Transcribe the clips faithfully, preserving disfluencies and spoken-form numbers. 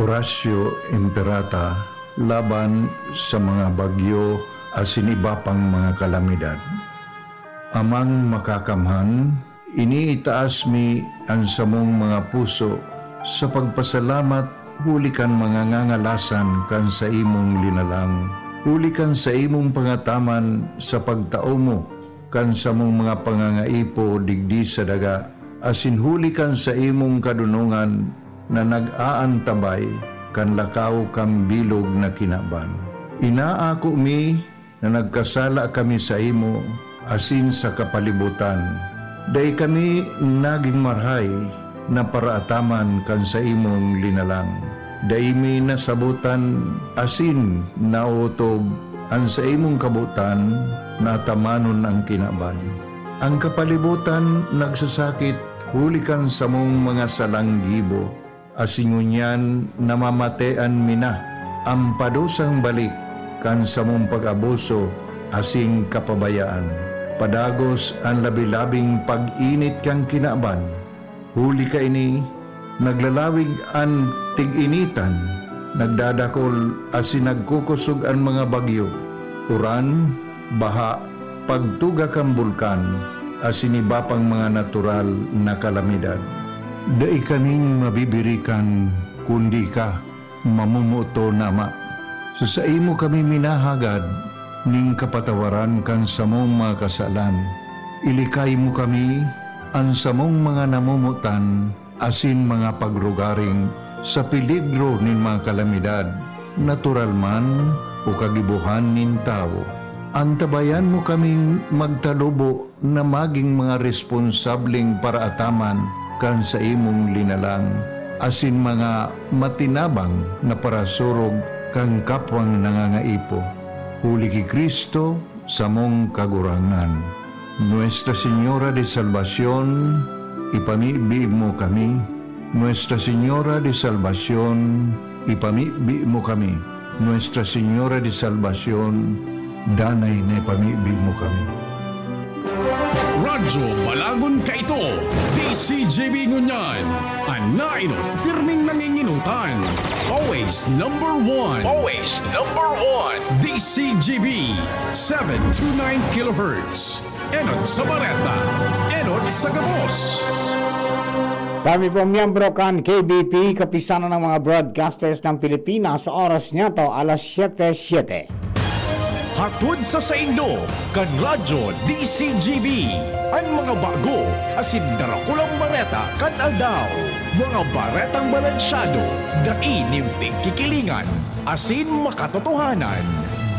Horacio Imperata laban sa mga bagyo asin iba pang mga kalamidad. Amang Makakamhan, iniitaas mi an samong mga puso sa pagpasalamat huli kan mga ngangalasan kan saimong linalang, huli kan saimong pangataman sa pagtao mo kan samong mga pangangaipo digdi sa daga, asin huli kan saimong kadonongan na nag-aantabay kan lakaw kan bilog na kinaban. Inaako mi na nagkasala kami saimo asin sa kapalibotan. Dai kami nagin marahay na paraataman kan saimong linalang. Dai mi nasabotan asin naotob an saimong kabotan na atamanon an kinaban. An kapalibotan nagsasakit huli kan samong mga salang gibo, asin ngunyan namamatean mi na an padusang balik kan samong pag-abuso asin kapabayaan. Padagos an labi-labing pag-init kan kinaban. Huli kaini, naglalawig an tig-initan, nagdadakol asin nagkukosog an mga bagyo, uran, baha, pagtuga kan bulkan, asin iba pang mga natural na kalamidad. Dai kaming mabibirikan kundi ika, mamomoton na Ama. Sa saimo kami minahagad nin kapatawaran kan samong mga kasalan. Ilikay mo kami, an samong mga namomotan, asin mga pagrugaring sa peligro nin mga kalamidad, natural man o kagibohan nin tawo. Antabayan mo kaming magtalubo na magin mga responsableng paraataman kan saimong linalang, asin mga matinabang na parasurog kan kapwang nangangaipo. Huli ki Cristo, samong Kagurangnan. Nuestra Señora de Salvacion, ipamibi mo kami. Nuestra Señora de Salvacion, ipamibi mo kami. Nuestra Señora de Salvacion, danay na ipamibi mo kami. Radyo Balagon kaito, D C G B ngunyan. An nainot, pirming nanginginutan. Always number one. Always number one. D C G B, seven two nine kilohertz. Enot sa bareta, enot sa gabos. Kami po miyembro kan K B P, Kapisanan ng mga Broadcasters ng Pilipinas. Oras niya to, alas siyete siyete. Hatod sa saindo kan Radyo D C G B, an mga bago asin darakulang bareta kan aldaw. Mga baretang balansyado, dai nin pigkikilingan, asin makatotohanan.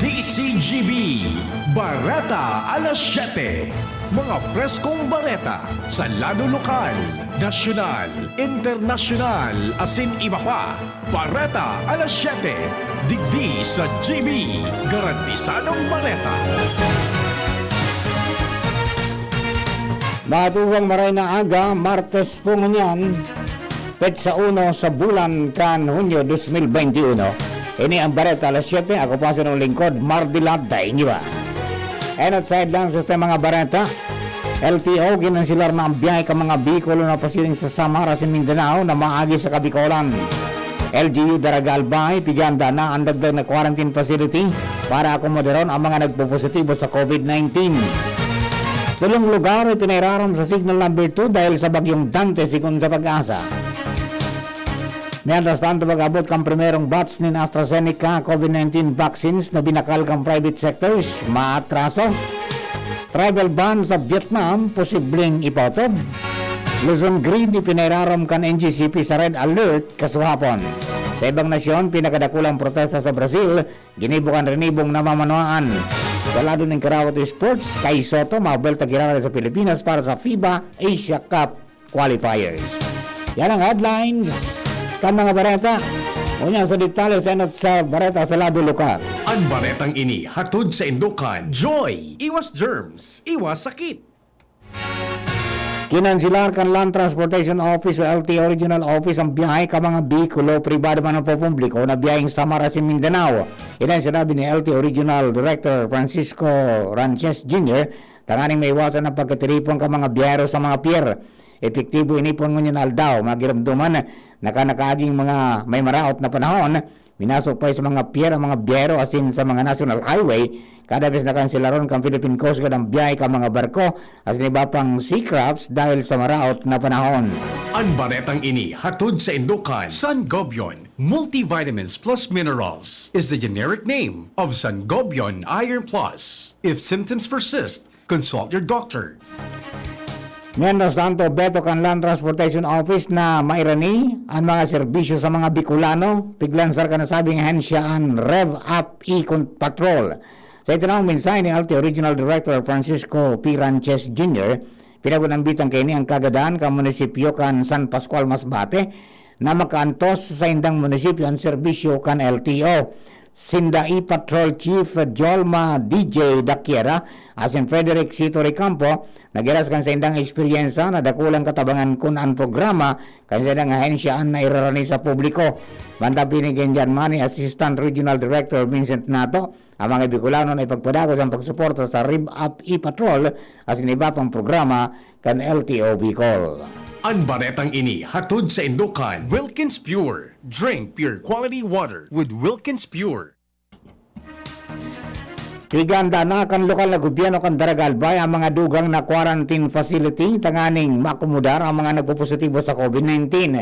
D C G B, Bareta Alas Siyete. Mga preskong bareta sa lado lokal, nasyonal, internasyonal, asin iba pa. Bareta Alas Siyete, digdi sa G B, garantisadong bareta. Mga tugang, maray na aga, Martes po ngunyan, petsa uno sa bulan kan Hunyo dos mil benti uno. Ini ang Bareta Alas Siyete, ako po ang sinong lingkod, Mardy Ladday, di ba? Enot sa headlines sa mga bareta. L T O, kinanselar na ang biyahe kan mga Bicolo na pasiring sa Samar asin Mindanao na maagi sa Kabikolan. L G U Daraga Albay, piganda na ang dagdag na quarantine facility para akomodaron ang mga nagpopositibo sa COVID nineteen. Tulong lugar ipinairarom sa Signal Number Two dahil sa Bagyong Dante, sigon sa PAGASA. Mientras tanto, pag-abot kan primerong batch nin AstraZeneca COVID nineteen vaccines na binakal kan private sectors, maatraso. Travel ban sa Vietnam, posibleng ipaotob. Luzon Grid, ipinairarom kan N G C P sa red alert kasuhapon. Sa ibang nasyon, pinakadakulang protesta sa Brazil, ginibo kan rinibong namamanwaan. Sa lado nin karawat sports, Kai Sotto, mabuwelta giraray sa Pilipinas para sa FIBA Asia Cup qualifiers. Yan ang headlines kan mga bareta. Ngunyan sa detalye sa enot sa bareta sa lado lokal. An baretang ini hatod saindo kan Joy. Iwas germs, iwas sakit. Kinanselar kan Land Transportation Office o L T O Regional Office ang biyahe kan mga Bicolo, pribado man o publiko, na biyaheng Samar asin Mindanao. Yan ang sinabi ni L T O Regional Director Francisco Ranches Junior, tanganing maiwasan ang pagkatiripon kan mga biyahero sa mga pier. Epektibo ini poon ngunyan na aldaw. Magiromdoman Naka-, nakaaging mga may maraot na panahon, minasupay sa mga pier ang mga biyahero asin sa mga national highway. Kada bes nakansilaron kan Philippine Coast Guard ang biyahe kan mga barko asin iba pang sea crafts dahil sa maraot na panahon. An baretang ini hatod sa indukan Sangobion Multivitamins Plus Minerals is the generic name of Sangobion Iron Plus. If symptoms persist, consult your doctor. Mientras tanto, Beto kan Land Transportation Office na mairani an mga serbisyo sa mga Bicolano, piglansar kan nasabing ahensya an Rev Up E Con-, Patrol. Sa itinawang mensahe ni L T O Regional Director Francisco P. Ranches Junior, pinagunambitan kaini ang kagadahan kan munisipyo kan San Pascual Masbate na makaantos sa saindang munisipyo an serbisyo kan L T O. Sinda E-Patrol Chief Jolma D J Daquiera asin Frederick Sito Ricampo naghiras kan saindang eksperyensya na dakulang katabangan kun an programa kan saindang ahensya an nairarani sa publiko. Bantang pini kan Germany Assistant Regional Director Vincent Nato, ang mga Bicolano na ipagpadagos ang pagsuporta sa Rev Up E-Patrol asin iba pang programa kan L T O Bicol. An baretang ini hatod sa indukan Wilkins Pure. Drink pure quality water with Wilkins Pure. Higanda na kan lokal na gobyerno kan Daraga Albay ang mga dugang na quarantine facility tanganing maakomodar ang mga nagpopositibo sa COVID nineteen.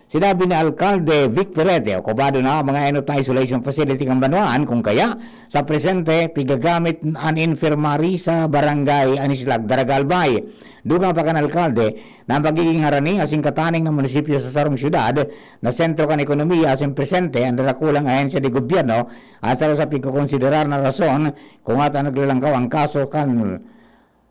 Sinabi ni Alkalde Vic Perete, okupado na ang mga enot na isolation facility kan banwaan, kung kaya, sa presente, pigagamit an infirmary sa barangay Anislag, Daraga Albay. Dugang pa kan alkalde na ang pagiging harani asin kataning na munisipyo sa sarong syudad na sentro kan ekonomiya asin presente an darakulang ahensya de gobyerno, hasta sa pigkokonsiderar na rason kung ata naglalangkaw ang kaso kan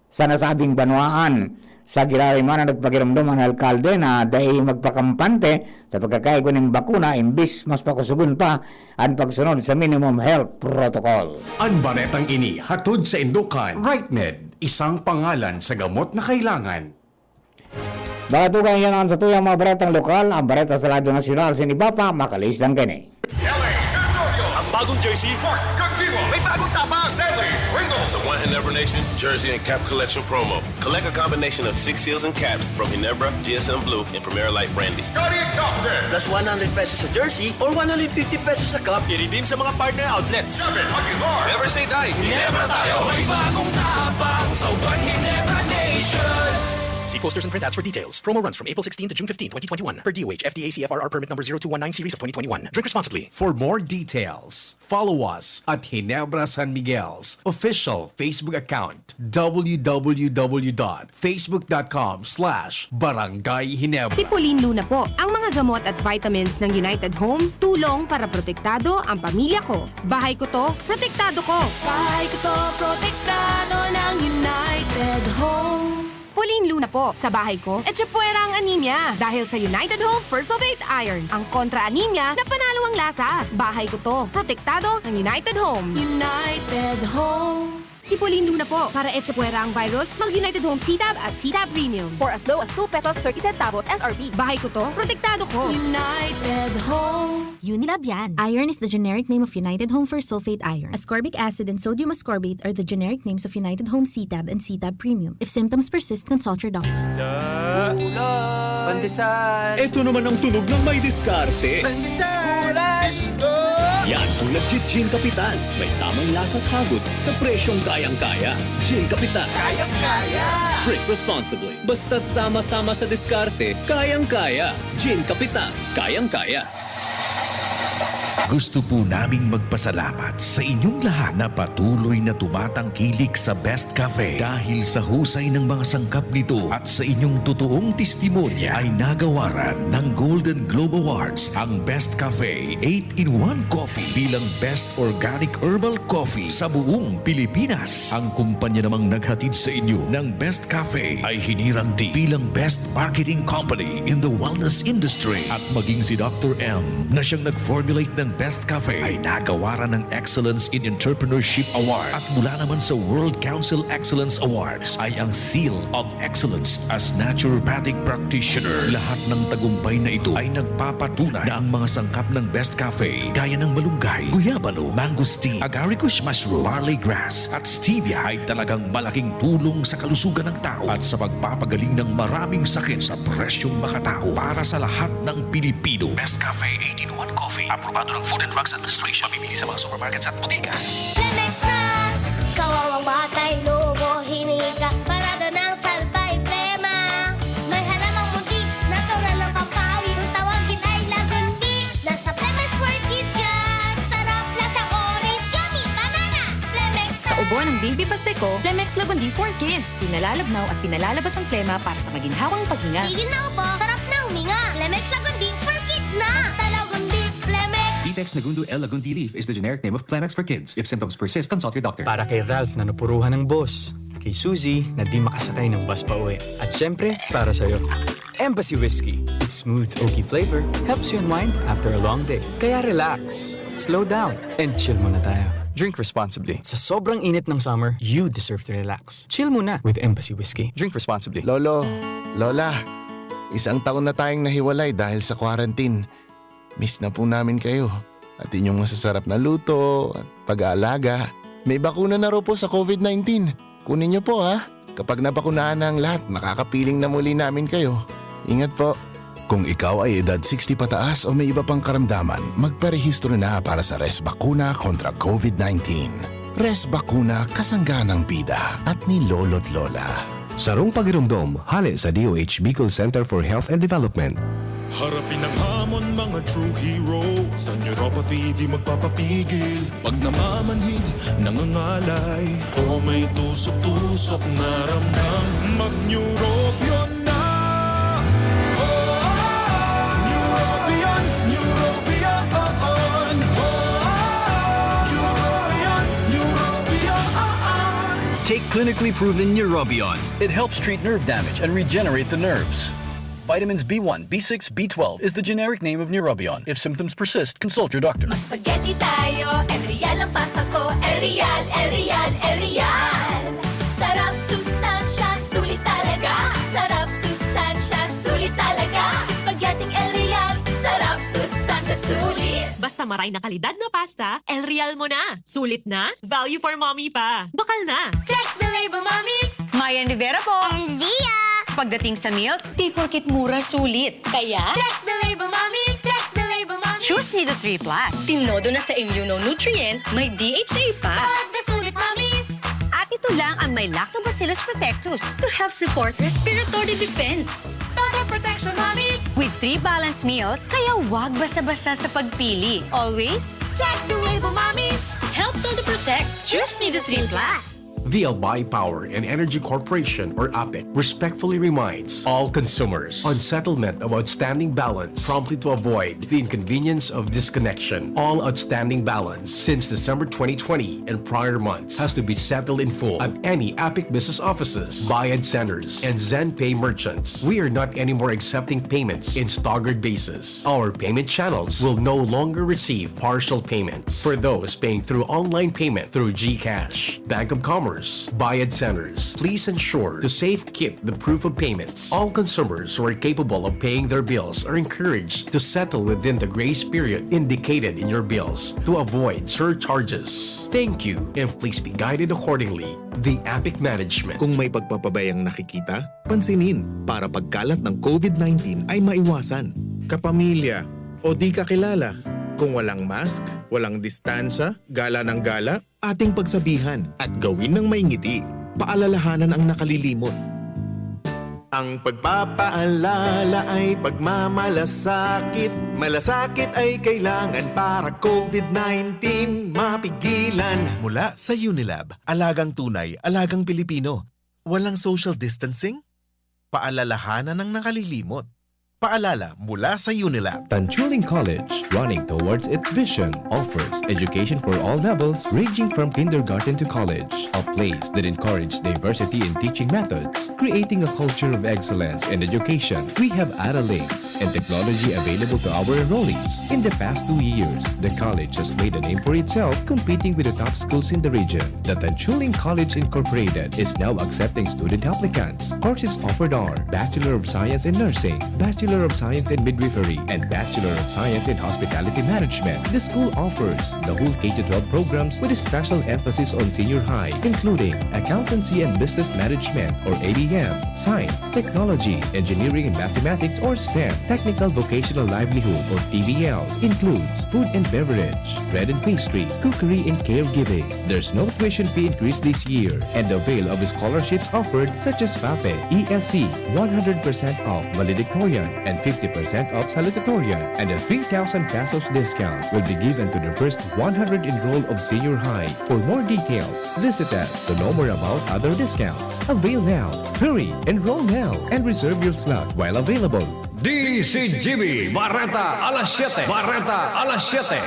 sa nasabing banwaan. Sa giraray man na nagpakiramdom an alkalde na dai magpakampante sa pagkakaigwa nin bakuna imbis mas pakusugon pa an pagsunod sa minimum health protocol. An baretang ini hatod sa indukan Rightmed, isang pangalan sa gamot na kailangan. Mga tugang, yan ang satuyang mga baretang lokal, ang bareta sa Radyo Nasyonal, sin iba pa, makalihis lang kaini. Ang bagong jersey, Mark Cagdiwa. May bagong tapang, Stanley Ringo. Sa One Ginebra Nation Jersey and Cap Collection Promo. Collect a combination of six seals and caps from Ginebra, G S M Blue, and Primera Light Brandy. Scotty Thompson. Plus one hundred pesos sa jersey or one hundred fifty pesos sa cup. I-redeem sa mga partner outlets. David Aguilar. Never say die. Ginebra tayo. May bagong tapang sa One Ginebra Nation. See posters and printouts for details. Promo runs from April sixteen to June fifteen, twenty twenty-one, per D O H F D A C F R R permit number zero two one nine series of twenty twenty-one. Drink responsibly. For more details, follow us at Ginebra San Miguel's official Facebook account, w w w dot facebook dot com slash barangay ginebra. Si Pauline Luna po. Ang mga gamot at vitamins ng United Home, tulong para protektado ang pamilya ko. Bahay ko to, protektado ko. Bahay ko to, protektado ng United Home. Pauline Luna po, sa bahay ko, etchepuera ang anemia. Dahil sa United Home First of Eight Iron, ang kontra-anemia na panalo ang lasa. Bahay ko to, protektado ng United Home. United Home. Si Pauline Luna po, para etchepuera ang virus, mag United Home C-Tab at C-Tab Premium. For as low as two pesos thirty centavos S R P. Bahay ko to, protektado ko. United Home. Unilab yan. Iron is the generic name of United Home First Sulfate Iron. Ascorbic acid and sodium ascorbate are the generic names of United Home C-Tab and C-Tab Premium. If symptoms persist, consult your doctor. Pandesal. Ito naman ang tunog ng may diskarte. Pandesal. Isto. Yan ang nagji-Gin Kapitan. May tamang lasa at hagod sa presyong kayang-kaya. Gin Kapitan. Kayang-kaya. Drink responsibly. Basta't sama-sama sa diskarte, kayang-kaya. Gin Kapitan. Kayang-kaya. Gusto po naming magpasalamat sa inyong lahat na patuloy na tumatangkilik sa Best Cafe. Dahil sa husay ng mga sangkap nito at sa inyong totoong testimonya, ay nagawaran ng Golden Globe Awards ang Best Cafe eight-in-one Coffee bilang Best Organic Herbal Coffee sa buong Pilipinas. Ang kumpanya namang naghatid sa inyo ng Best Cafe ay hinirang din bilang Best Marketing Company in the Wellness Industry. At maging si Doctor M na siyang nag-formulate ng Best Cafe ay nagawaran ng Excellence in Entrepreneurship Award at mula naman sa World Council Excellence Awards ay ang Seal of Excellence as Naturopathic Practitioner. Lahat ng tagumpay na ito ay nagpapatunay na ang mga sangkap ng Best Cafe gaya ng malunggay, guyabano, mangosteen, agaricus mushroom, barley grass at stevia ay talagang malaking tulong sa kalusugan ng tao at sa pagpapagaling ng maraming sakit sa presyong makatao para sa lahat ng Pilipino. Best Cafe eighteen-in-one Coffee, aprobado ng Food and Drugs Administration. Mabibili sa mga supermarkets at botika. Plemex na! Kawawang batay, lumo, hinika, parada ng salbay, plema. May halamang muntik, natural na pampawi. Kung tawagin ay lagundi, nasa Plemex World Kids yan. Sarap, lasang orange, yummy, banana. Plemex Sa ubo ng Baby Pasteco, Plemex Lagundi for Kids. Pinalalabnaw at pinalalabas ang plema para sa maginhawang paghinga. Tigil na ubo, sarap na huminga. Plemex Lagundi for Kids na. Basta Lagundi, Plemex. Ditex Nagundo L Lagundi Leaf is the generic name of Plemex for kids. If symptoms persist, consult your doctor. Para kay Ralph na napuruhan ng boss. Kay Suzy na di makasakay ng bus pa uwi. At syempre, para sa'yo. Embassy Whiskey. Its smooth, oaky flavor helps you unwind after a long day. Kaya relax, slow down, and chill muna tayo. Drink responsibly. Sa sobrang init ng summer, you deserve to relax. Chill muna with Embassy Whiskey. Drink responsibly. Lolo, Lola, isang taon na tayong nahiwalay dahil sa quarantine. Miss na po namin kayo at inyong masasarap na luto at pag-aalaga. May bakuna na raw po sa COVID nineteen. Kunin niyo po ha. Kapag nabakunahan na ang lahat, makakapiling na muli namin kayo. Ingat po. Kung ikaw ay edad sixty pataas o may iba pang karamdaman, magparehistro na para sa Res Bakuna kontra COVID nineteen. Res Bakuna, kasangga ng bida at ni Lolo't Lola. Sarong pagiromdom, hale sa D O H Bicol Center for Health and Development. Harapin ang hamon, mga true hero. Sa neuropathy di magpapapigil. Pag namamanhid, nangangalay, o may tusok-tusok na ramdam, mag-neurobion na. Oh, neurobion, neurobion, oh, oh. Neurobion, neurobion, oh, oh. Take clinically proven Neurobion. It helps treat nerve damage and regenerate the nerves. Vitamins B one, B six, B twelve is the generic name of Neurobion. If symptoms persist, consult your doctor. Spaghetti tayo, El Real ang pasta ko. El Real, El Real, El Real. Sarap, sustansya, sulit talaga. Sarap, sustansya, sulit talaga. Spaghetti El Real. Sarap, sustansya, sulit. Basta maray na kalidad na pasta, El Real mo na. Sulit na, value for mommy pa. Bakal na! Check the label, mommies! Mayan Rivera po. And Dia! Pagdating sa milk, di porkit mura, sulit. Kaya, Check the label, mommies! Check the label, mommies! Choose Nido three plus. Tinodo na sa Immuno Nutrient, may D H A pa. Pag nasulit, mommies! At ito lang ang may Lactobacillus protectus to help support respiratory defense. Total protection, mommies! With three balanced meals, kaya wag basta-basta sa pagpili. Always, Check the label, mommies! Help Todo Protect. Choose Nido three plus. The Albay Power and Energy Corporation, or APEC, respectfully reminds all consumers on settlement of outstanding balance promptly to avoid the inconvenience of disconnection. All outstanding balance since December twenty twenty and prior months has to be settled in full at any APEC business offices, Bayad Centers, and ZenPay merchants. We are not anymore accepting payments in staggered basis. Our payment channels will no longer receive partial payments. For those paying through online payment through GCash, Bank of Commerce, Bayad Centers, please ensure to safekeep the proof of payments. All consumers who are capable of paying their bills are encouraged to settle within the grace period indicated in your bills to avoid surcharges. Thank you, and please be guided accordingly. The APEC Management. Kung may pagpapabayang nakikita, pansinin para pagkalat ng COVID nineteen ay maiwasan. Kapamilya o di kakilala, kung walang mask, walang distansya, gala ng gala, ating pagsabihan at gawin ng may ngiti. Paalalahanan ang nakalilimot. Ang pagpapaalala ay pagmamalasakit. Malasakit ay kailangan para COVID nineteen mapigilan. Mula sa Unilab, alagang tunay, alagang Pilipino. Walang social distancing? Paalalahanan ang nakalilimot. Paalala mula sa Unilab. Tanchuling College, running towards its vision, offers education for all levels, ranging from kindergarten to college, a place that encourages diversity in teaching methods, creating a culture of excellence in education. We have Ara links and technology available to our enrollees. In the past two years, the college has made a name for itself, competing with the top schools in the region. The Tanchuling College Incorporated is now accepting student applicants. Courses offered are Bachelor of Science in Nursing, Bachelor of Science in Midwifery, and Bachelor of Science in Hospitality Management. The school offers the whole K to twelve programs with a special emphasis on senior high, including Accountancy and Business Management or A B M, Science, Technology, Engineering and Mathematics or STEM, Technical Vocational Livelihood or T V L, includes food and beverage, bread and pastry, cookery and caregiving. There's no tuition fee increase this year, and avail of scholarships offered such as FAPE, E S C, one hundred percent off valedictorian, and fifty percent off salutatorian, and a three thousand pesos discount will be given to the first one hundred enrolled of senior high. For more details, visit us to know more about other discounts. Avail now! Hurry! Enroll now and reserve your slot while available. D C G B, Bareta alas siyete. Bareta alas siyete.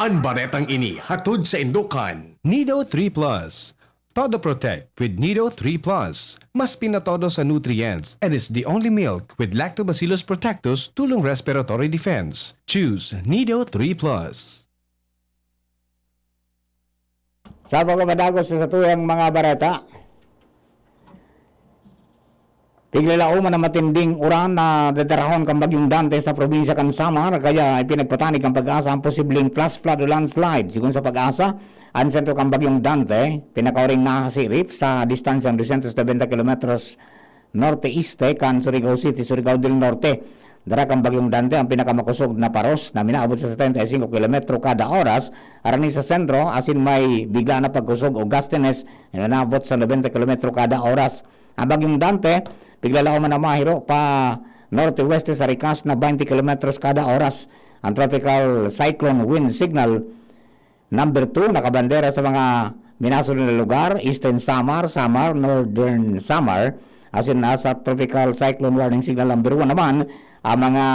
An baretang ini hatod sa indukan. Nido three Plus. Todo Protect with Nido three Plus. Mas pinatodo sa nutrients and is the only milk with Lactobacillus protectus tulong respiratory defense. Choose Nido three Plus. Sa pagpapadagos sa satuyang mga bareta, piglalaoman ang matinding uran na dadarahon kan Bagyong Dante sa probinsya kan Samar, kaya ipinagpatanig kan PAGASA ang posibleng flash flood o landslide. Sigon sa PAGASA, an sentro kan Bagyong Dante, pinakauring nasa Sirip, sa distansyang dosyentos nobenta kilometros norte-este kan Surigao City, Surigao del Norte. Dara kan Bagyong Dante ang pinakamakosog na paros na minaabot sa setenta y cinco kilometro kada oras, harani sa sentro, asin may bigla na pagkusog o gustiness na minaabot sa nobenta kilometro kada oras. Ang Bagyong Dante, piglalaoman na mahiro pa norte-weste sa rikas na twenty kilometros kada oras. Ang tropical cyclone wind signal number two, nakabandera sa mga minasunod na lugar: Eastern Samar, Samar, Northern Samar, asin nasa Tropical Cyclone Warning Signal number one naman ang mga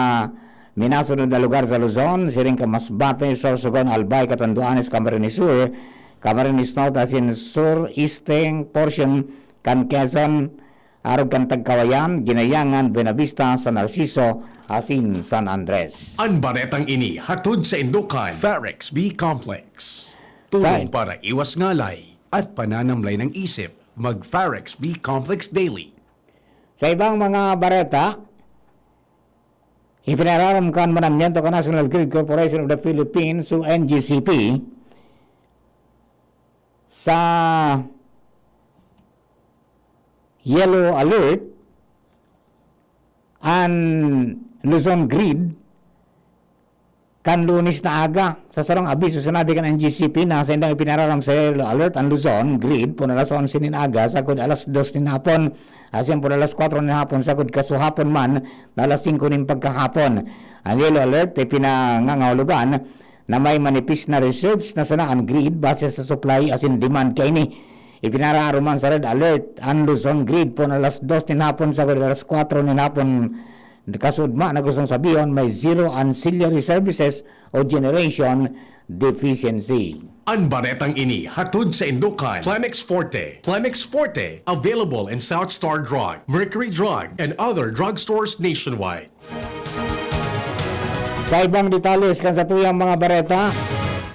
minasunod na lugar sa Luzon, siring kan Masbate, Sorsogon, Albay, Catanduanes, Camarines Sur, Camarines Norte, asin Sur, Eastern portion kan Quezon, arog kan Tagkawayan, Ginayangan, Buenavista, San Narciso, asin San Andres. An baretang ini hatod sa indukan Farex B Complex. Tulong Sa- para iwas ngalay at pananamlay ng isip. Mag Farex B Complex Daily. Sa ibang mga bareta, ipinararam kan manamiento kan National Grid Corporation of the Philippines o N G C P sa yellow alert an Luzon Grid kan Lunes na aga. Sa sarong abiso, sinabi kan N G C P na saindang ipinararam sa yellow alert an Luzon Grid pun alas onse nin aga sagkod alas dos nin hapon, asin pun alas kwatro nin hapon sagkod kasuhapon man na alas singko nin pagkahapon. Ang yellow alert ay pinangangahulogan na may manipis na reserves na sana an grid base sa supply asin demand kaini. Ipinararuman sa red alert an Luzon Grid pun alas dos nin hapon sagkod alas kwatro nin hapon. Kasudma na gustong sabihon, may zero ancillary services o generation deficiency. An baretang ini hatod sa indukan Plemex Forte. Plemex Forte, available in South Star Drug, Mercury Drug, and other drugstores nationwide. Sa ibang detalles kan satuyang mga bareta,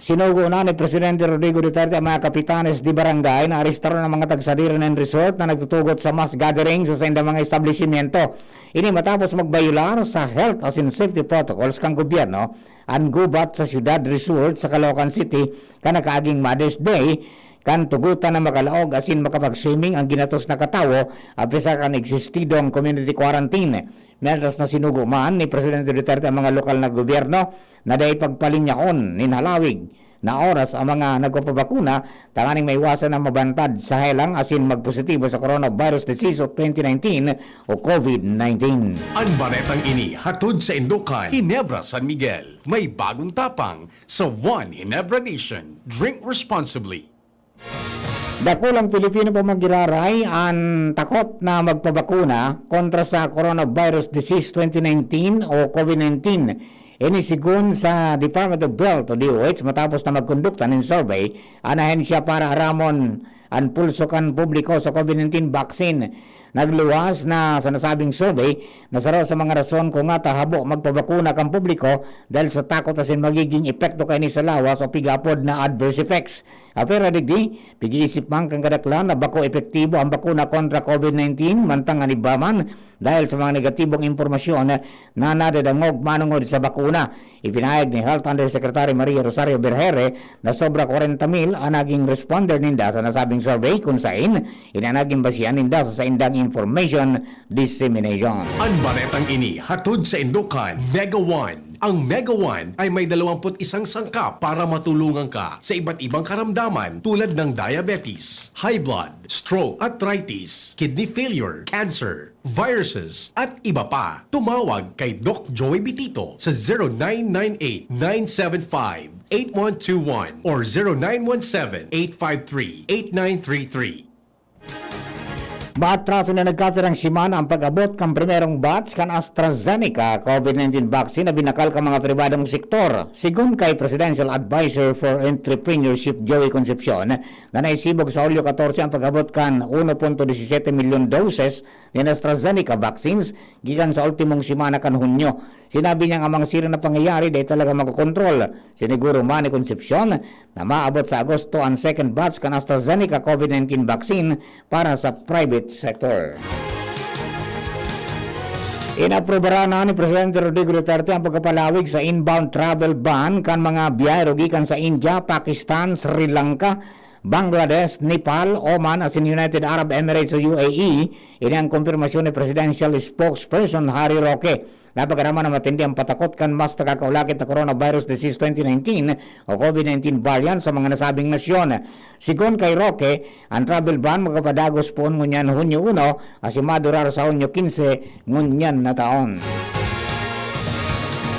sinugo na ni Presidente Rodrigo Duterte ang mga kapitanes de barangay na arestaron ang mga tagsadiri nin resort na nagtutugot sa mass gathering sa saindang mga establisimyento. Ini matapos magbayolar sa health asin safety protocols kan gobyerno an gubat sa Ciudad Resort sa Caloocan City kan nakaaging Mother's Day, kan tugotan na makalaog asin makapag-swimming ang ginatos na katawo, apesar kan existidong community quarantine. Mientras na sinugo man ni Presidente Duterte ang mga lokal na gobyerno na dai pagpalinyahon nin halawig na oras ang mga nagpapabakuna tanganing maiwasan na mabantad sa helang asin magpositibo sa coronavirus disease o twenty nineteen o COVID nineteen. An baretang ini hatod sa indukan Ginebra San Miguel. May bagong tapang sa One Ginebra Nation. Drink responsibly. Dakulang Pilipino pa magiraray an takot na magpabakuna kontra sa coronavirus disease twenty nineteen o COVID nineteen. Ini sigon sa Department of Health o D O H matapos na magkondukta nin survey an ahensya para aramon an pulso kan publiko sa COVID nineteen vaccine. Nagluwas na sa nasabing survey na saro sa mga rason kung ngata habo magpabakuna kan publiko dahil sa takot asin magiging epekto kaini sa lawas o pig-apod na adverse effects. Apwera digdi, pig-iisip man kan kadaklan na bako epektibo ang bakuna kontra COVID nineteen, mantang an iba man dahil sa mga negatibong impormasyon na nadadangog manongod sa bakuna. Ipinahayag ni Health Undersecretary Maria Rosario Berhere na sobra kwarenta mil ang naging responder ninda sa nasabing survey, kun sain ini an naging basihan ninda sa saindang information dissemination. Ang baretang ini hatod saindo kan Mega One. Ang Mega One ay may dalawampu't isang sangkap para matulungan ka sa iba't ibang karamdaman tulad ng diabetes, high blood, stroke, arthritis, kidney failure, cancer, viruses, at iba pa. Tumawag kay Doc Joey Bitito sa zero nine nine eight, nine seven five, eight one two one or zero nine one seven, eight five three, eight nine three three. Maatraso na nagkapirang semana ang pag-abot kan primerong batch kan AstraZeneca COVID nineteen vaccine na binakal kan mga pribadong sektor. Sigon kay Presidential Advisor for Entrepreneurship Joey Concepcion, na naisibog sa Hulyo katorse ang pag-abot kan uno punto disisete milyon doses nin AstraZeneca vaccines gikan sa ultimong semana kan Hunyo. Sinabi niyang ang mga siring na pangyayari dai talaga makokontrol. Siniguro man ni Concepcion na maabot sa Agosto an second batch kan AstraZeneca COVID nineteen vaccine para sa private sector. Inaprubaran na ni Presidente Rodrigo Duterte ang pagkapalawig sa inbound travel ban kan mga biyahero gikan sa India, Pakistan, Sri Lanka, Bangladesh, Nepal, Oman asin United Arab Emirates o U A E. Ini ang kumpirmasyon ni Presidential Spokesperson Harry Roque. Napagaraman na matindi ang patakot kan mas nakakaulakit na coronavirus disease twenty nineteen o COVID nineteen variant sa mga nasabing nasyon. Sigon kay Roque, ang travel ban magpapadagos poon ngunyan Hunyo uno asin madurar sa Hunyo kinse ngunyan na taon.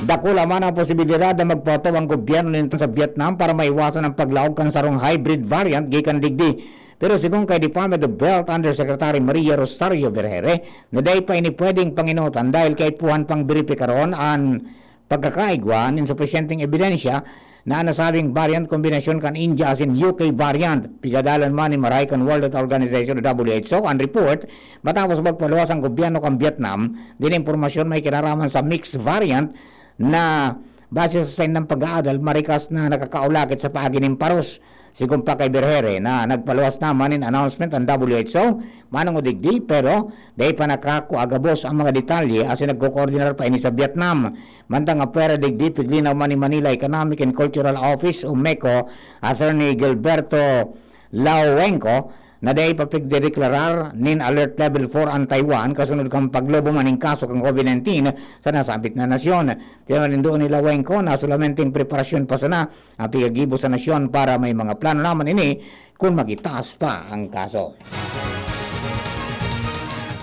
Dakula man ang posibilidad na magpaotob ang gobyerno ninto sa Vietnam para maiwasan ang paglaog kan sarong hybrid variant gikan digdi. Pero sigon kay Department of Health Undersecretary Maria Rosario Berhere, na dai pa ini pwedeng pangenotan dahil kaipuhan pang beripikaron an pagkakaigwa nin supisyenteng ebidensya na an nasabing variant kombinasyon kan India asin U K variant. Pigadalan man nin marahay kan World Health Organization o W H O an report matapos magpaluwas ang gobyerno kan Vietnam. Din impormasyon may kinaraman sa mixed variant na base sa saindang pag-aadal, marikas na nakakaulakit sa paagi nin paros. Sigon pa kay Berhere na nagpaluwas naman nin announcement ang W H O manongod digdi, pero dai pa nakakua gabos ang mga detalye asin nagkokoordinar pa ini sa Vietnam. Mantang apwera digdi, piglinaw man ni Manila Economic and Cultural Office o MECO Attorney Gilberto Lauenco na dai pa pigdedeklarar nin Alert Level four ang Taiwan kasunod kan paglobo man nin kaso kan COVID nineteen sa nasabit na nasyon. Tinanindoon ni Lauenco na solamente preparasyon pa sana ang piggigibo sa nasyon para may mga plano naman ini kun magitaas pa ang kaso.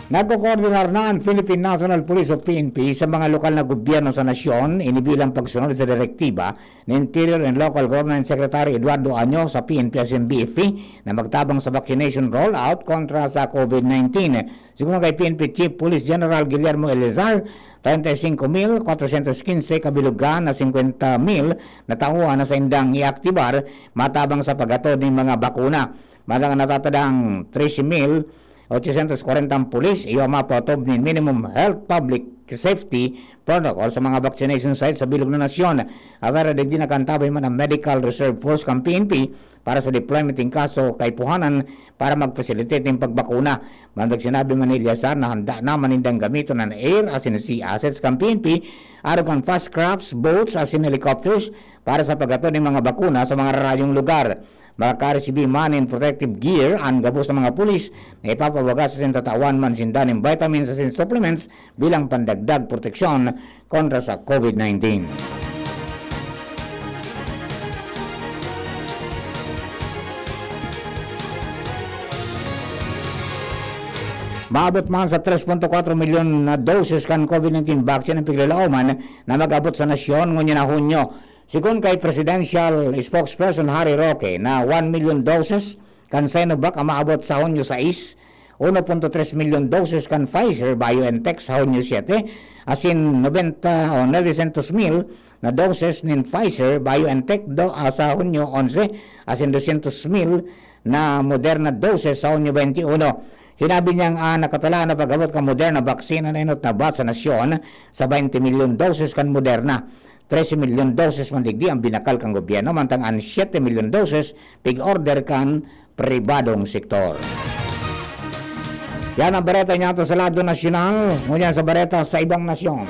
Nagkokoordinar na ang Philippine National Police o P N P sa mga lokal na gobyerno sa nasyon, ini bilang pagsunod sa direktiba ni Interior and Local Government Secretary Eduardo Año sa P N P asin B F P na magtabang sa vaccination rollout kontra sa COVID nineteen. Sigon kay P N P Chief Police General Guillermo Elizar, treinta y cinco mil cuatrocientos quince kabilugan na cincuenta mil na tawo na saindang iaktibar matabang sa paghatod nin mga bakuna. Mantang natatadang trese mil ochocientos kwarenta ang pulis, iyo ang mapaotob nin minimum health public safety protocol sa mga vaccination sites sa bilog na nasyon. Apwera digdi, nakaantabay man ang Medical Reserve Force kan P N P para sa deployment in kaso kaipuhanan para mag-facilitate nin pagbakuna. Bandag sinabi man ni Eleazar na handa naman nindang gamiton an air asin sea assets kan P N P, arog kan fast crafts, boats asin helicopters para sa paghatod nin mga bakuna sa mga rarayong lugar. Makakaresibir man nin protective gear an gabos na mga pulis na ipapawagas asin tatawan man sinda nin vitamins asin supplements bilang pandagdag proteksyon kontra sa COVID nineteen. Maabot man sa tres punto kwatro milyon na doses kan COVID nineteen vaccine ang piglalaoman na mag-abot sa nasyon ngunyan na Hunyo. Sigon kay Presidential Spokesperson Harry Roque na one million doses kan Sinovac an maabot sa Hunyo sais, uno punto tres milyon doses kan Pfizer-BioNTech sa Hunyo siete, asin nobenta o novecientos mil na doses nin Pfizer-BioNTech do, ah, sa Hunyo onse, asin dosyentos mil na Moderna doses sa Hunyo bente uno. Sinabi niyang, ah, nakatalaan na pag-abot kan Moderna vaccine an enot na batch sa nasyon sa bente milyon doses kan Moderna. Trese milyon doses man digdi ang binakal kan gobyerno, mantang an siyete milyon doses pig-order kan pribadong sektor. Yan ang bareta niyato sa lado nasyonal. Ngunyan sa bareta sa ibang nasyon.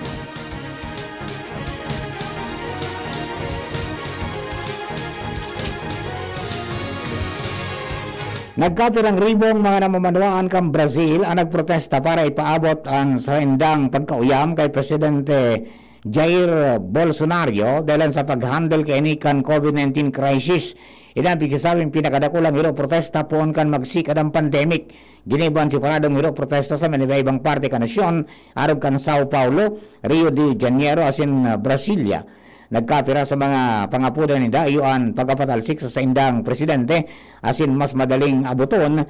Nagkapirang ribong mga namamanwaan kan Brazil ang nagprotesta para ipaabot an saindang pagkauyam kay Presidente Jair Bolsonaro dahelan sa pag-handle kaini kan COVID nineteen crisis. Ini an pigsasabing pinakadakulang hiro protesta poon kan magsikad an pandemic. Ginibo an separadong hiro protesta sa may iba-ibang parte kan nasyon, arog kan Sao Paulo, Rio de Janeiro, asin, ah, Brasilia. Nagkapira sa mga pangapodan ninda iyo an pagkapatalsik sa saindang presidente asin mas madaling aboton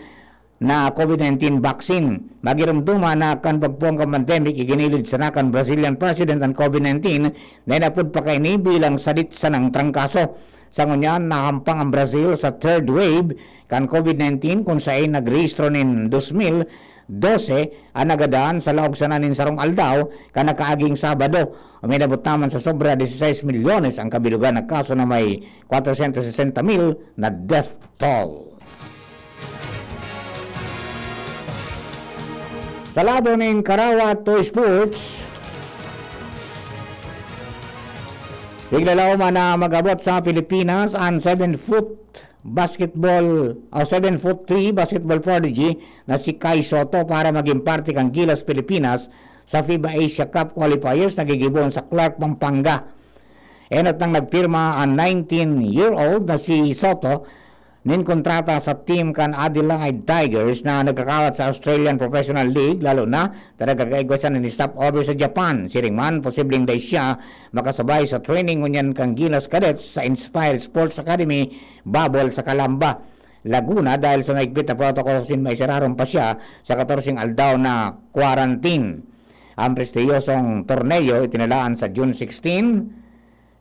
na COVID nineteen vaccine. Magiromdoma na kan pagpoon kan pandemic, iginilid sana kan Brazilian President an COVID nineteen na inapod pa kaini bilang sadit sanang trangkaso. Sa ngunyan, nahampang an Brazil sa third wave kan COVID nineteen, kun saen nagrehistro nin dos mil dose an nagadan sa laog sana nin sarong aldaw kan nakaaging Sabado. Uminabot naman sa sobra dieciséis milyones ang kabilugan na kaso na may kwatrosyentos sesenta mil na death toll. Sa lado nin karawat to sports, tiglalaom na mag-abot sa Pilipinas an seven foot basketball o seven foot three basketball prodigy na si Kai Soto para maging parte kan Gilas Pilipinas sa FIBA Asia Cup qualifiers na gigibohon sa Clark, Pampanga. Enot nang nagpirma an nineteen-year-old na si Soto nin kontrata sa team kan Adelaide Tigers na nagkakawat sa Australian Professional League, lalo na ta nagkakaigwa siya nin stopover sa Japan. Siring man, posibleng dai siya makasabay sa training ngunyan kan Gilas Cadets sa Inspired Sports Academy, Babol sa Calamba, Laguna, dahil sa mahigpit na protocol asin maisararon pa siya sa katorseng aldaw na quarantine. Ang prestihiyosong torneo itinalaan sa June sixteen,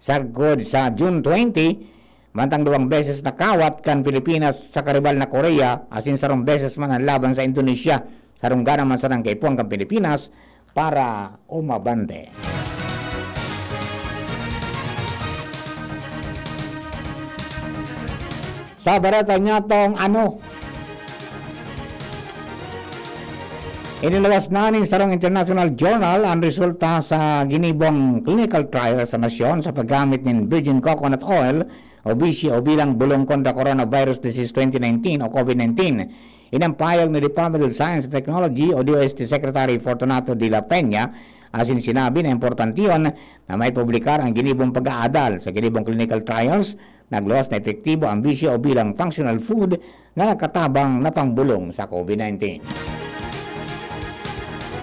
sagkod sa June twenty, mantang duwang beses nakawat kan Pilipinas sa karibal na Korea, asin sarong beses man an laban sa Indonesia. Sarong gana man sanang kaipuhan kan Pilipinas para umabante. Sa bareta niya tong ano, iniluwas na nin sarong international journal an resulta sa ginibong clinical trial sa nasyon sa paggamit nin virgin coconut oil o V C O bilang bulong kontra coronavirus disease twenty nineteen o COVID nineteen. Ini an pahayag ni Department of Science and Technology o D O S T Secretary Fortunato de la Peña, asin sinabi na importante yon na maipublikar ang ginibong pag-aadal. Sa ginibong clinical trials, nagluwas na epektibo ang V C O bilang functional food na nakatabang na pangbulong sa COVID nineteen.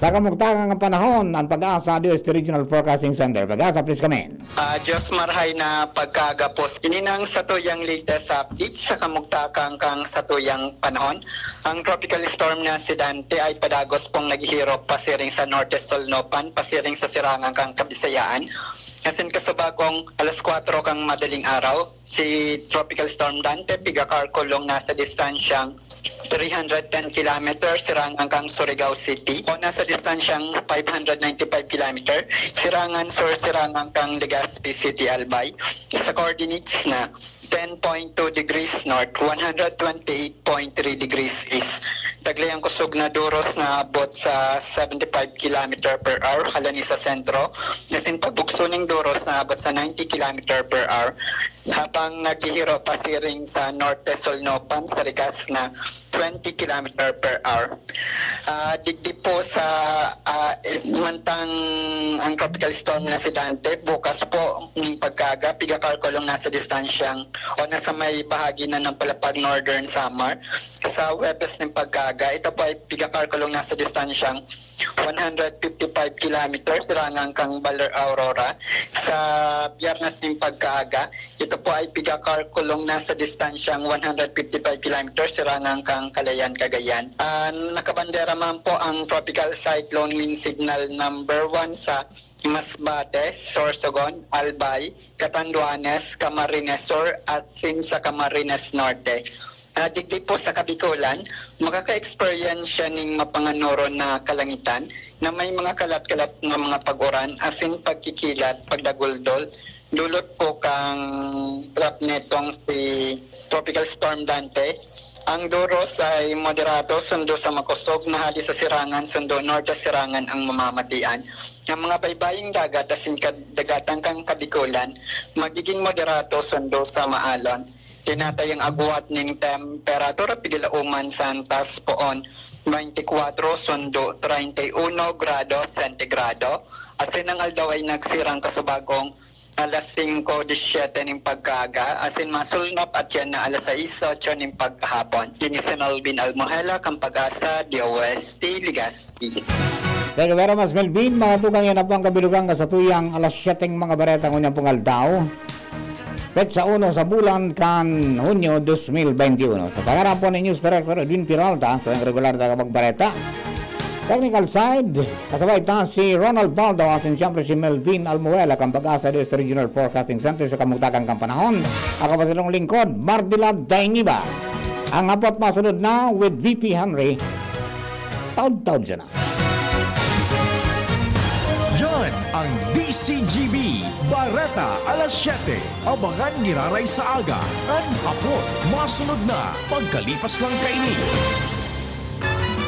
Sa kamugtakan ng panahon, ang Pag-asa D O S T Regional Forecasting Center. Pag-asa, please come in. Ah, Diyos marhay na pagkaaga po. Ini nang satuyang latest update sa kamugtakan kan satuyang panahon. Ang tropical storm na si Dante ay padagos pong naghihirok pasiring sa Norte Solnopan, pasiring sa sirangan kan Kabisayaan. Asin kasubagong alas kwatro kan madaling araw, si Tropical Storm Dante pigakalkulong nasa distansyang three hundred ten kilometer sirangan kan Surigao City o nasa distansyang five hundred ninety-five kilometer sirangan sur-sirangan kan Legazpi City, Albay, sa coordinates na ten point two degrees north, one hundred twenty-eight point three degrees east. Taglay ang kusog na duros na abot sa seventy-five kilometer per hour halani sa sentro, asin pagbugso ning duros na abot sa ninety kilometer per hour, habang naghihiro pasiring sa Norte Solnopan sa rigas na twenty kilometer per hour. Ah, digdi po sa, ah, mantang ang tropical storm na si Dante, bukas po ning pagkaaga, pigakalkulong nasa distansyang o nasa may bahagi na ng Palapag, Northern Samar. Sa Huwebes ning pagkaaga, ito po ay pigakalkulong nasa distansyang one hundred fifty-five kilometers sirangan kan Baler, Aurora. Sa Biyernes ning pagkaaga, Ito po ay piga-car kulong na sa distansyang one hundred fifty-five kilometers sirangan kan Calayan, Cagayan. Ah, nakabandera man po ang Tropical Cyclone Wind Signal number one sa Masbate, Sorsogon, Albay, Catanduanes, Camarines Sur at sin sa Camarines Norte. Ah, digdi po sa Kabikulan, makaka-experience siya ning mapanganoro na kalangitan na may mga kalat-kalat na mga pag-uran asin pagkikilat, pagdaguldol, dulot po kan trap netong si Tropical Storm Dante. Ang duros ay moderato, sundo sa makosog, na hali sa sirangan, sundo norte sirangan ang mamamatian. Ang mga baybaying dagat asin kad-, dagatan kan Kabikulan, magiging moderato, sundo sa maalon. Tinatayang agwat ning temperatura pigilauman sa antas poon, twenty-four sundo treinta y uno grado sentigrado. Asin ang aldaw ay nagsirang kasubagong alas singko disyete ning pagkaaga, asin masulnap at yan na alas sais otso ning pagkahapon. Kini si Melvin Almohela, kan Pag-asa, D O S T, Legazpi. Thank you very much, Melvin. Mga tugang, yan na po ang kabilugan kan satuyang alas siyete mga bareta ngunyan pong aldaw. Petsa uno sa bulan kan Hunyo dos mil benti uno. Sa pangaran po ni News Director Edwin Peralta, sa regular na kapagbareta. Technical side, kasabay ta si Ronald Baldo, asin siyempre si Melvin Almuela, kan Pag-asa District Regional Forecasting Center sa kamugtakan kan panahon. Ako pa silong lingkod, Mardila Daingiba. Ang hapot masunod na with V P Henry. Taud-taud siya na. Yan ang D C G B, Bareta alas siyete. Abangan giraray sa aga, an hapot, masunod na, pagkalipas lang kaini.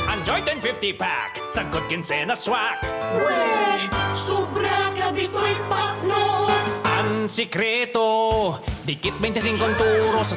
An Joy ten fifty pack, sagkod kinse na swak. Weh, sobra ka bikoy pakno. An sikreto, dikit bente singko ang turo sa